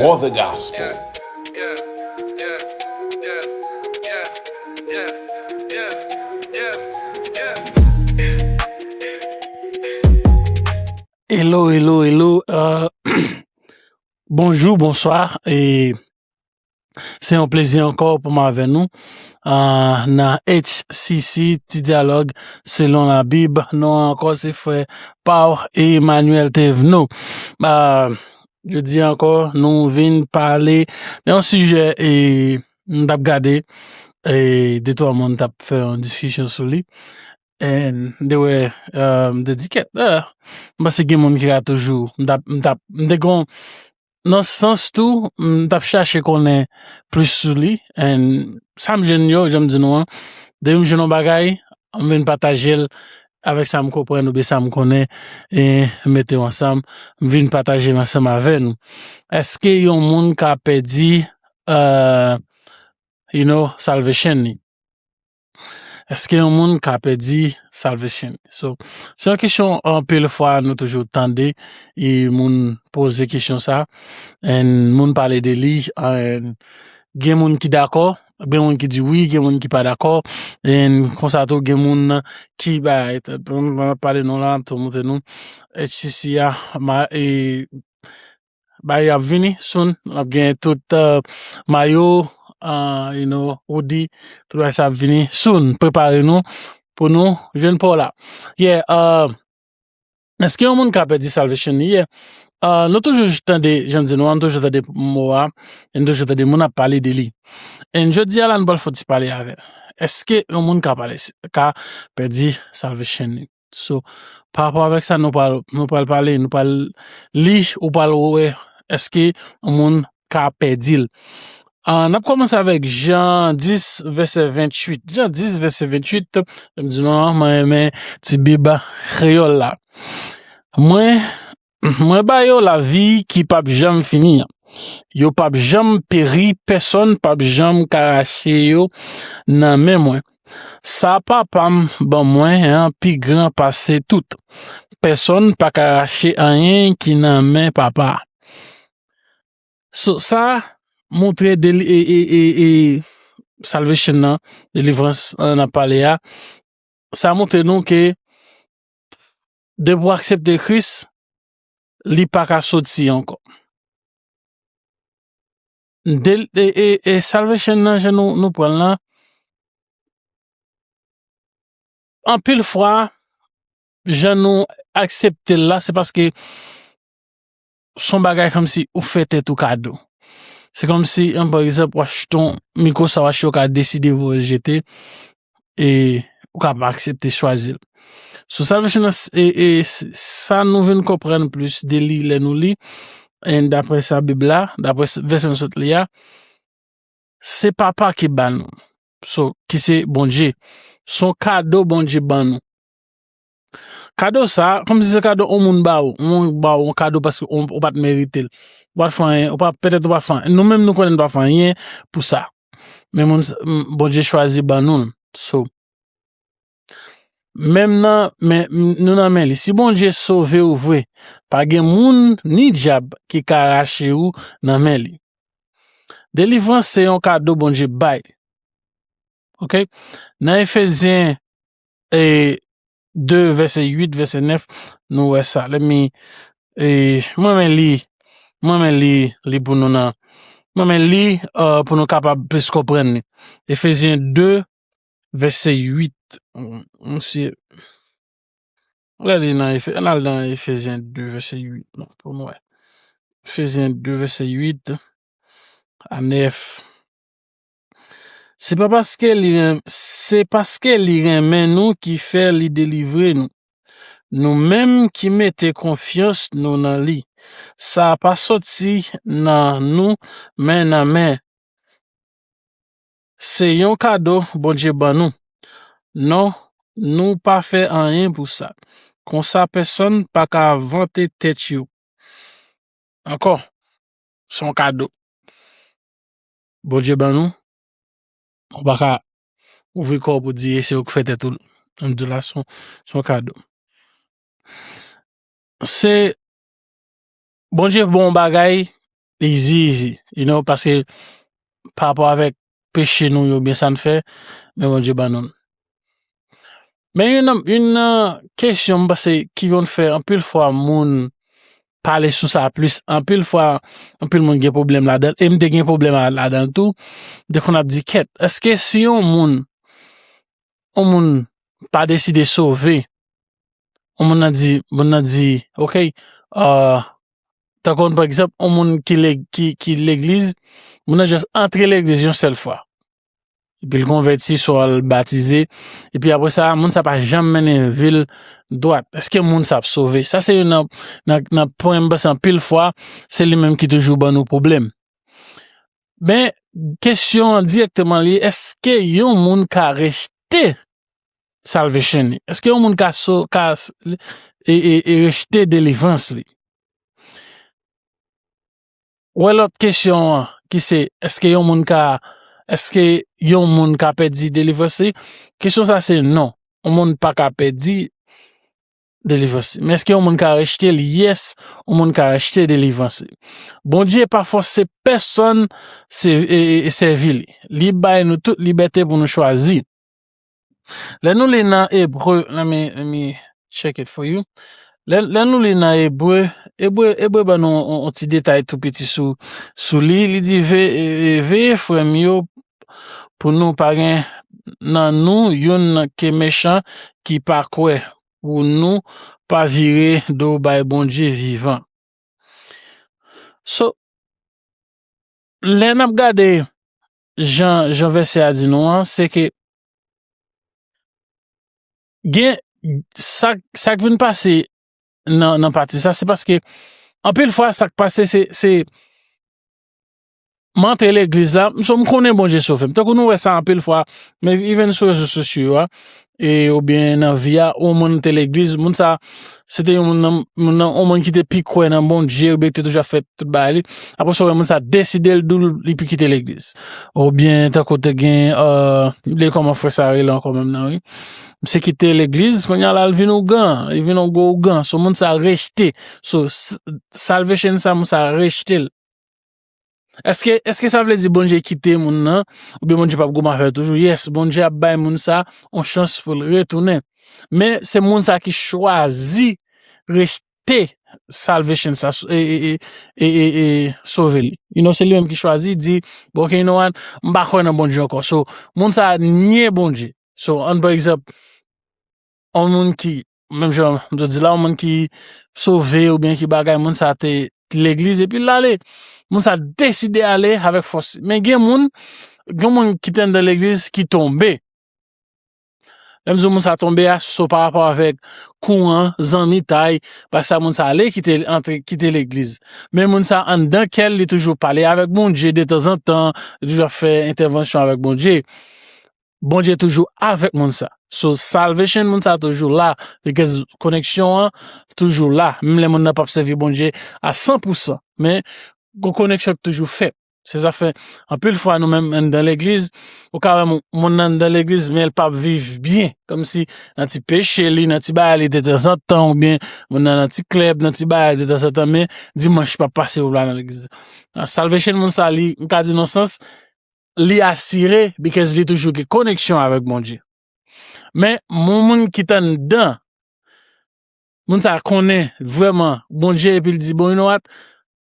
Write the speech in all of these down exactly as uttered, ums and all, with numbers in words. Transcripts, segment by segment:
or the gospel. Hello, hello, hello. Euh, bonjou, bonswa. E se yon plezi ankò pou m avè nou euh, nan H C C, Ti Dyalòg Selon Labib. Non ankò, se frè Paw Emmanuel Tevno. Euh, jodi ankò, nou vin pale de yon sijè e m t ap gade e de twa moun t ap fè yon diskisyon sou li. And they were, um, dedicate. Uh, m panse gen moun ki ka toujou. M t ap, m t ap, m te gon, nan sans tou, m t ap chache konnen plis sou li. And sa m jwenn yo, jan m di nou an, depi m jwenn yon bagay, m vin pataje l avèk sa m konprann oubyen sa m konnen, e mete yo ansanm, m vin pataje l ansanm avè nou. Èske yon moun ka pèdi, uh, you know, salvation li? Èske yon moun ka pèdi salvation? So, se yon kesyon anpil fwa nou toujou tande e moun poze kesyon sa, and moun pale de li, and gen moun ki dakò, gen moun ki di wi, gen moun ki pa dakò, and konsa tou gen moun ki bay, pale nou la, tou montre nou, H C C a, ma, e, bay ap vini soon. N ap gen tout uh, mayo, uh, you know, hoodie, tout bagay sa ap vini soon. Prepare nou pou nou jwenn pa w la. Yeah, uh, èske yon moun ka pèdi salvation li? Yeah. Uh, nou toujou tande, jan di nou, nou toujou tande mo a, e nou toujou tande moun ap pale de li. E jodi a la, nou pral fè ti pale avè l. Èske yon moun ka pale, ka pèdi salvation li? So, pa rapò avèk sa, nou pral, nou pral pale, nou pral li, ou pral wè èske yon moun ka pèdi l. Uh, n ap kòmanse avèk Jan dis, vèsè venntuit. Jan dis, vèsè venntuit, m di nou an, mwen renmen ti Bib kreyòl la. Mwen, mwen ba yo lavi ki p ap janm fini an. Yo p ap janm peri, pèsonn p ap janm ka rache yo nan men mwen. Sa Papa m ban mwen an pi gran pase tout. Pèsonn pa ka rache anyen ki nan men Papa a. So, sa montre deli, e, e, e, e, salvation nan, delivrans an ap pale a, sa montre nou ke depi w aksepte Kris, li pa ka soti ankò. De, e, e, e salvation nan, jan nou, nou pran l lan, anpil fwa, jan nou aksepte l la, se paske s on bagay kòmsi ou fè tèt ou kado. Se kòmsi, an, pa egzanp, w achte yon mikwo sa, w achte, w ka deside voye l jete, e ou ka pa aksepte chwazi l. So, salvation nan, e, e, s- sa nou vin konprann plis de li lè nou li, e daprè sa Bib la, daprè s- vèsè nou sot li a, se Papa ki ba nou. So, ki se Bondye. S on kado Bondye ban nou. Kado sa, kòmsi se kado yon moun ba ou. Yon moun ba ou yon kado paske ou, ou pa t merite l. Ou pa t fè anyen, ou pa, petèt ou pa fè anyen. Nou menm nou konnen nou pa fè anyen pou sa. Men moun, s- m- Bondye chwazi ban nou l. So, menm nan, men, m- nou nan men li. Si Bondye sove ou vre, pa gen moun ni dyab ki ka rache ou nan men li. Delivrans se yon kado Bondye bay. Ok? Nan Efezyen e, de, vèsè uit, vèsè nèf, nou wè sa. Let me, e, mwen men li, mwen men li, li pou nou nan. Mwen men li, uh, pou nou kapab plis konprann li. Efezyen de, vèsè uit. Misye, gade nan Efe, ann al nan Efezyen de, vèsè uit, non, pou nou wè. Efezyen de, vèsè uit a nèf. Se pa paske li ren- se paske li renmen nou ki fè li delivre nou. Nou menm ki mete konfyans nou nan li. Sa pa soti nan nou, men nan men. Se yon kado Bondye ban nou. Non, nou pa fè anyen pou sa. Konsa pèsonn pa ka vante tèt yo. Ankò, se yon kado Bondye ban nou. Ou pa ka ouvri kò w pou di e se ou k fè tèt ou. M di w la, se yon- se yon kado. Se Bondye bon bagay, easy, easy, you know, paske pa rapò avèk peche nou yo, byen sa n fè, men Bondye ban nou l. Men youn nan, youn nan kesyon m panse ki konn fè anpil fwa moun pale sou sa plis, anpil fwa, anpil moun gen pwoblèm ladan l, e m te gen pwoblèm a- ladan l tou, m te konn ap di, kèt, èske si yon moun, yon moun pa deside sove, yon moun nan di, moun nan di, ok, uh, tankou pa egzanp, yon moun ki, leg, ki, ki legliz, moun nan just antre legliz yon sèl fwa. Epi l konvèti, swa l batize. Epi apre sa, moun sa pa janm mennen vi l dwat. Èske moun sa ap sove? Sa se youn nan, nan, nan pwen m panse anpil fwa, se li menm ki toujou ban nou pwoblèm. Men, kesyon an dirèkteman li, èske yon moun ka rejte salvation li? Èske yon moun ka, so, ka e, e, e rejte delivrans li? Wè lòt kesyon an, ki se, èske yon moun ka, èske yon moun ka pèdi delivrans li? Kesyon sa se non. Yon moun pa ka pèdi delivrans li. Men èske yon moun ka rejte l? Yes, yon moun ka rejte delivrans li. Bondye pa fòse pèsonn se, e, e, e sèvi li. Li bay nou tout libète pou nou chwazi. Lè nou li nan Ebre, let me, let me check it for you. Lè, lè nou li nan Ebre, Ebre, Ebre ban nou yon, yon ti detay tou piti sou, sou li. Li di, ve, e, e, veye frè m yo, pou nou pa gen nan nou youn ke mechan ki pa kwè, pou nou pa vire do bay Bondye vivan. So, lè n ap gade jan, jan vèsè a di nou an, se ke gen sa, sa k vin pase nan, nan pati sa, se paske anpil fwa sa k pase, se, se m antre legliz la, m, so m konnen Bondye sove m. Tankou nou wè sa anpil fwa, men even sou rezo sosyo yo a, e, oubyen nan vi a, yon moun te legliz, moun sa, se te yon moun nan, moun nan, yon moun ki te pi kwè nan Bondye, oubyen ki te toujou ap fè tout bagay li. Apre sa, w wè moun sa deside l, di w li pi kite legliz. Oubyen, tankou te gen, euh, m bliye kòman frè sa rele ankò menm nan, wi. Misye kite legliz, kounye a la, l vin ougan, li vin yon gwo ougan. So, moun sa rejte. So, s-, salvation sa, moun sa rejte l. Èske, èske sa vle di Bondye kite moun nan, oubyen Bondye p ap goumen avè l toujou? Yes, Bondye ap bay moun sa yon chans pou l retounen. Men se moun sa ki chwazi rejte salvation sa, e, e, e, e, e, e sove li. You know, se li menm ki chwazi di, bon, ok, you know what, m pa kwè nan Bondye ankò. So, moun sa nye Bondye. So, ann pran egzanp, yon moun ki, menm jan m te di la, yon moun ki sove oubyen ki bagay, moun sa te legliz epi l ale. Moun sa deside ale avèk fòs. Men gen moun, gen moun ki te anndan legliz ki tonbe. Lè m di w moun sa tonbe a, so pa rapò avèk kouran, zanmitay, pa sa moun sa ale kite, antre, kite legliz. Men moun sa anndan kè l, li toujou pale avèk Bondye detanzantan, li toujou ap fè entèvansyon avèk Bondye. Bondye toujou avèk moun sa. So, salvation moun sa toujou la, because koneksyon an toujou la. Menm lè moun nan p ap sèvi Bondye a san pou san, men gon koneksyon ki toujou fèt. Se sa fè, anpil fwa nou menm anndan legliz, ou ka wè moun, moun nan anndan legliz, men l p ap viv byen. Kòmsi nan ti peche li, nan ti bagay li detanzantan, oubyen moun nan nan ti klèb, nan ti bagay detanzantan, men dimanch p ap pase pou l pa nan legliz. Nan salvation moun sa, li, m ka di nan sans, li asire, because li toujou gen koneksyon avèk Bondye. Men, yon moun ki t anndan, moun sa konnen vrèman Bondye, epi l di, bon, you know what?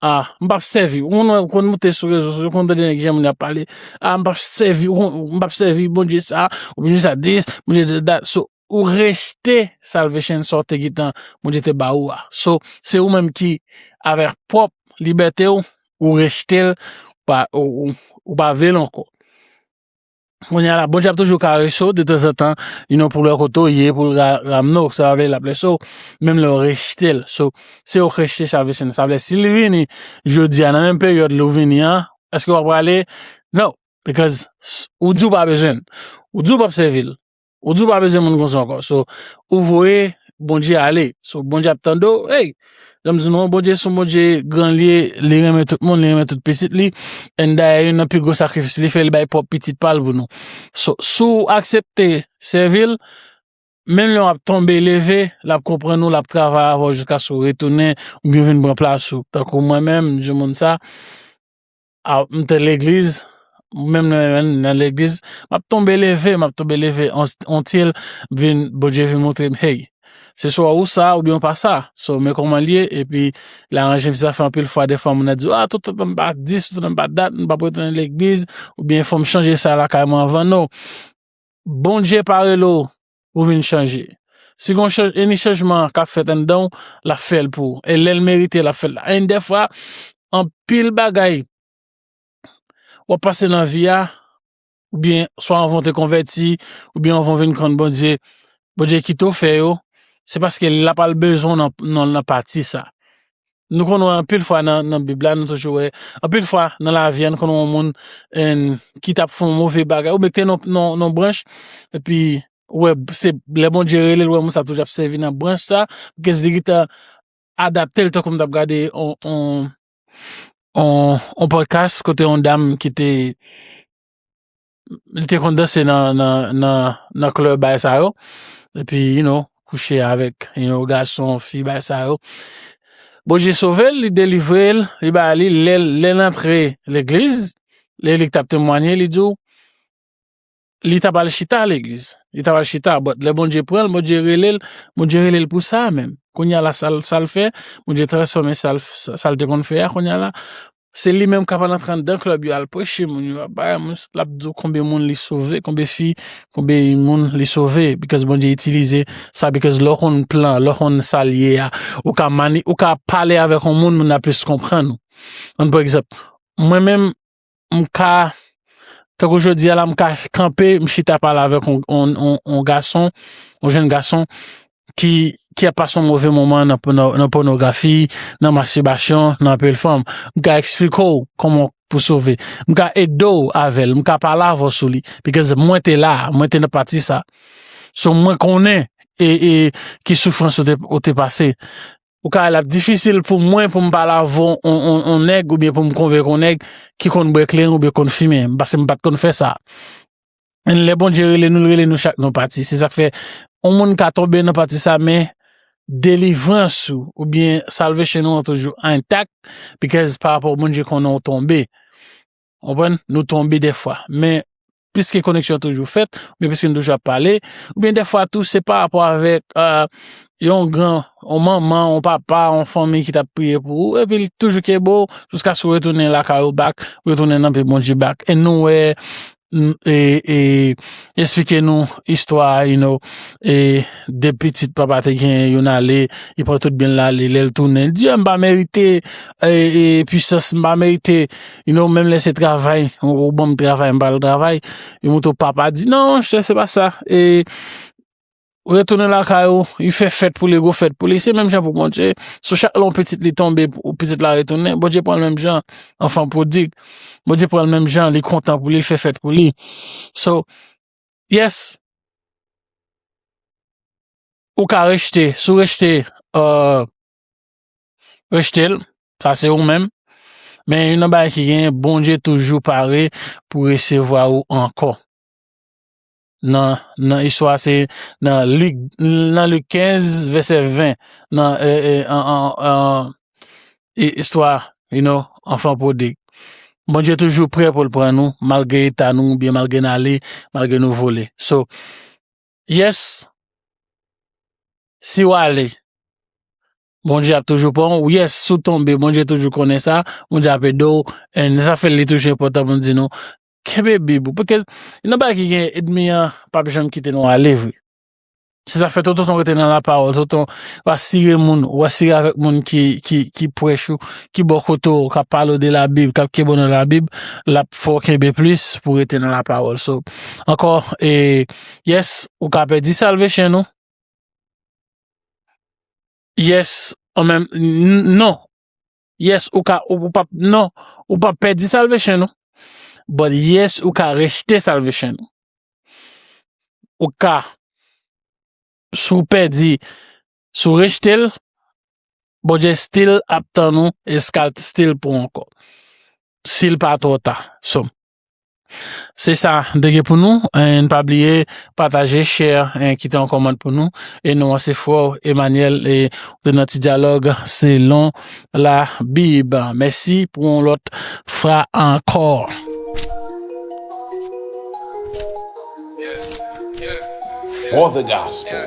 Ah, m p ap sèvi. Ou konn wè, ou konn moute sou rezo sosyo, ou konn tande nèg jan moun ap pale. Ah, m p ap sèvi, ou konn, m p ap sèvi Bondye sa, ou Bondye sa this, Bondye that. So, ou rejte salvation sa w te gentan, Bondye te ba ou a. So, se ou menm ki, avèk pwòp libète w, ou rejte l, pa, ou, ou, ou pa vle l ankò. Kounye a la, Bondye ap toujou karese w detanzantan, you know, pou l wè kote w ye, pou l ra-, ramne w, sa vle l ap lese w, menm lè w rejte l. So, se w rejte salvation. Sa vle, si l vini jodi a, nan menm peryòd li w vini an, èske w ap prale? No, because s-, ou di w pa bezwen l. Ou di w p ap sèvi l. Ou di w pa bezwen moun konsa ankò. So, ou voye Bondye ale. So, Bondye ap tande w. Hey! Jan m di nou, Bondye se yon Bondye gran li ye, li renmen tout moun, li renmen tout pitit li. And dayè, youn nan pi gwo sakrifis li fè, li bay pwòp pitit pa l pou nou. So, si w aksepte sèvi l, menm lè w ap tonbe leve, l ap konprann ou, l ap travay avè w jiskaske w retounen, oubyen w vin pran plas ou. Tankou mwen menm, m di moun sa, a, m te legliz, menm nan, nan legliz, m ap tonbe leve, m ap tonbe leve, on, on til, vin, Bondye vin montre m, hey, se swa ou sa, oubyen ou pa sa. So, men kòman l ye, epi l aranje m, sa fè anpil fwa, defwa, moun nan di, a, toutan m pa dis, toutan m pa dat, m p ap retounen legliz, oubyen fò m chanje sa lakay mwen anvan, non. Bondye pa rele w pou vin chanje. Si gon chanj, any chanjman k ap fèt anndan w, l ap fè l pou ou. E lè l merite, l ap fè l. And dèfwa, anpil bagay w ap pase nan vi a, oubyen swa anvan w te konvèti, oubyen anvan w vin konn Bondye, Bondye kite w fè yo, se paske l ap al bezwen w nan, nan, nan pati sa. Nou konn wè anpil fwa nan, nan Bib la, nou toujou wè, anpil fwa nan lavi a, nou konn wè yon moun, en, ki t ap fè yon move bagay, oubyen ki te nan, nan, nan branch, epi, ou wè, se lè Bondye rele l, ou wè moun sa ap toujou ap sèvi nan branch sa, bikòz li gentan adapte l, tankou m t ap gade on, on, on, on podcast kote yon dam ki te, li te konn danse nan, nan, nan, nan club, bagay sa yo. Epi, you know, kouche avèk, you know, gason, fi, bagay sa yo. Bondye sove l, li delivre l, li ba li, lè, lè l antre legliz, lè li t ap temwanye, li di w, li t ap al chita legliz. Li t ap al chita, but lè Bondye pran l, Bondye rele l, Bondye rele l pou sa menm. Kounye a la, sa l, sa l fè, Bondye transfòme sa l, sa, sa l te konn fè a, kounye a la, se li menm k ap al antre anndan club yo, al preche moun yo, ap bay moun, l ap di w konbyen moun li sove, konbyen fi, konbyen moun li sove, because Bondye itilize sa, because lè w konn plan, lè w konn sa l ye a, ou ka mani, ou ka pale avèk yon moun, moun nan plis konprann ou. Ann, pa egzanp, mwen menm, m ka, tankou jodi a la, m ka kanpe, m chita pale avèk on, on, on, on gason, on jèn gason, ki, ki ap pase yon move moman nan, nan, nan pònografi, nan mastibasyon, nan anpil fanm. M ka eksplike w kòman pou sove. M ka ede w avè l, m ka pale avè w sou li. Because mwen te la, mwen te nan pati sa. So, mwen konnen e, e ki soufrans ou te, ou te pase. Ou ka wè l ap difisil pou mwen pou m pale avè on, on, on nèg oubyen pou m konvenk on nèg ki konn bwè kleren oubyen konn fimen, paske m pa t konn fè sa. And lè Bondye rele nou, l rele nou chak nan pati. Se sa k fè on moun ka tonbe nan pati sa, men delivrans ou oubyen salvation ou an toujou entak, because pa rapò Bondye konnen w tonbe. Konprann? Nou tonbe dèfwa. Men piske koneksyon toujou fèt, oubyen piske nou toujou ap pale, oubyen dèfwa tou, se pa rapò avèk, euh, yon gran, yon manman, yon papa, yon fanmi ki t ap priye pou ou, epi l toujou kenbe w, jiskaske w retounen lakay ou back, ou retounen nan pye Bondye back. E nou wè, n-, e, e, eksplike nou istwa, you know, e de pitit papa te genyen, youn ale, li pran tout byen l ale, lè l tounen, l di, "Ah, m pa merite, e, e, pwisans, m pa merite, you know, menm lè se travay, ou, ou ban m travay, m pa al travay." Yo montre w papa di, "Non, monchè, se pa sa." E retounen lakay ou, li fè fèt pou li, gwo fèt pou li. Se menm jan pou Bondye. So, chak lè yon pitit li tonbe, ou pitit la retounen, Bondye pran l menm jan, anfan pwodig. Bondye pran l menm jan, li kontan pou li, li fè fèt pou li. So, yes, ou ka rejte, si w rejte, euh, rejte l, sa se ou menm. Men youn nan bagay ki genyen, Bondye toujou pare pou resevwa ou ankò. Nan, nan istwa, se nan Lik, nan Lik kenz, vèsè ven, nan, e, e, an, an, an, e, istwa, you know, anfan pwodig. Bondye toujou prè pou l pran nou, malgre eta nou, oubyen malgre n ale, malgre nou vole. So, yes, si w ale, Bondye ap toujou pran w. Yes, si w tonbe, Bondye toujou konnen sa. Bondye ap ede w. And sa fè li toujou enpòtan pou n di nou, kenbe Bib ou. Paske nan bagay ki gen, ènmi an p ap janm kite nou ale vre. Se sa fè toutan w rete nan lapawòl, toutan w asire moun, ou asire avèk moun ki, ki, ki pwòch ou, ki bò kote w, k ap pale w de Labib, k ap kenbe w nan Labib, l ap fè w kenbe plis pou w rete nan lapawòl. So, ankò, e, yes, ou ka pèdi salvation ou. Yes, an menm, n-, non. Yes, ou ka, ou, ou p ap, non, ou p ap pèdi salvation ou. But yes, ou ka rejte salvation ou. Ou ka, si w pèdi, si w rejte l, Bondye still ap tann ou, e l ka still pran w ankò. Si l pa twò ta. So, Se sa m te gen pou nou. N pa bliye pataje, share, kite yon kòmant pou nou. E non an se frè w Emmanuel e ou te nan ti dyalòg selon la Bib. Mèsi pou yon lòt fwa ankò. For the gospel.